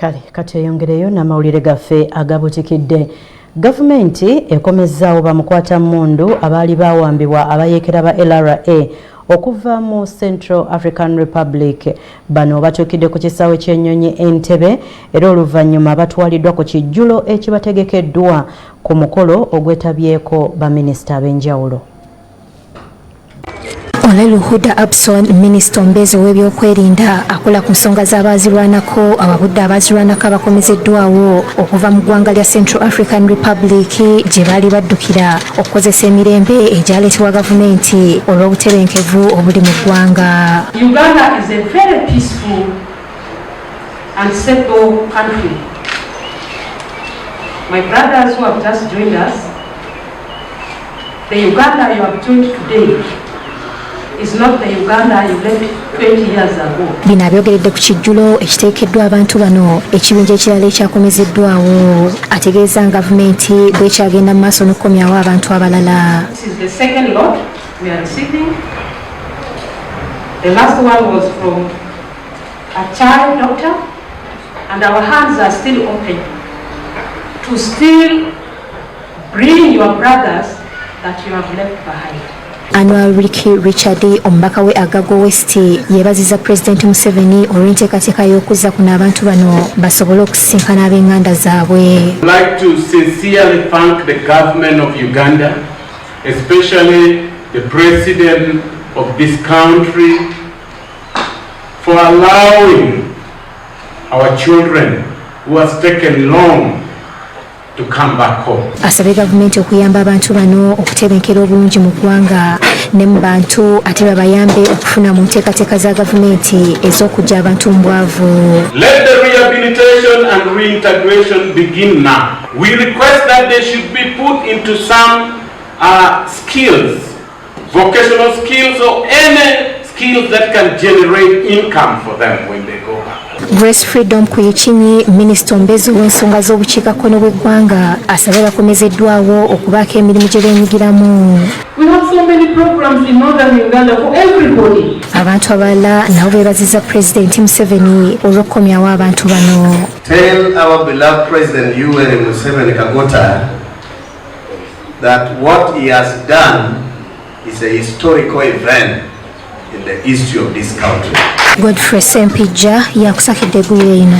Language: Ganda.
Kale katweyongereyo n'amawulire gaffe agabutikidde. Gavumenti ekomezzaawo bamukwatammundu abaali bawambibwa abayeekera ba LRA okuva mu Central African Republic. Bano batuukidde ku kisaawe ky'ennyonyi Entebbe era oluvannyuma batwaliddwa ku kijjulo ekibategekeddwa ku mukolo ogwetabyeko baminisita ab'enjawulo. Oleru Huda Abson, minisita omubeezi ow'ebyokwerinda akola ku nsonga z'abaazirwanako, awabudde abaazirwanako abakomezeddwawo okuva mu ggwanga lya Central African Republic gye baali baddukira okukozesa emirembe egyaleetebwa gavumenti olw'obutebenkevu obuli mu ggwanga. Uganda is a very peaceful and settled country. My brothers who have just joined us, the Uganda you have joined today is not the Uganda you left 20 years ago. Bino abyogeredde ku kijjulo ekiteekeddwa abantu bano ekibinja ekirala ekyakomezeddwawo. Ategeeza nga gavumenti bwekyagenda mu maaso n'okukomyawo abantu abalala. This is the second lot we are receiving. The last one was from a child doctor, and our hands are still open to still bring your brothers that you have left behind. Anwar Ricky Richard, omubaka we Agago West, yeebaziza Pulezidenti Museveni olw'enteekateeka y'okuzza kuno abantu bano basobole okusisinkana ab'enganda zaabwe. I'd like to sincerely thank the government of Uganda, especially the president of this country, for allowing our children who has taken long to come back home. Asabye gavumenti okuyamba abantu bano okutebenkera obulungi mu ggwanga ne mu bantu, ate babayambe okufuna mu nteekateeka za gavumenti ez'okuggya abantu mu bwavu. Let the rehabilitation and reintegration begin now. We request that they should be put into some skills, vocational skills or any skills that can generate income for them when they go back. Grace Freedom Kuyikinyi, minisita omubeezi ow'ensonga z'obukiikakkono bw'eggwanga, asabye bakomezeddwawo okubaako emirimu gye beenyigiramu. We have so many programs in northern Uganda for everybody. Abantu abalala nabo beebazizza Pulezidenti Museveni olw'okukomyawo abantu bano. Tell our beloved President Yoweri Museveni Kaguta that what he has done is a historical event in the history of this country. Godfrey Sempijja yakusakidde eggulire lino.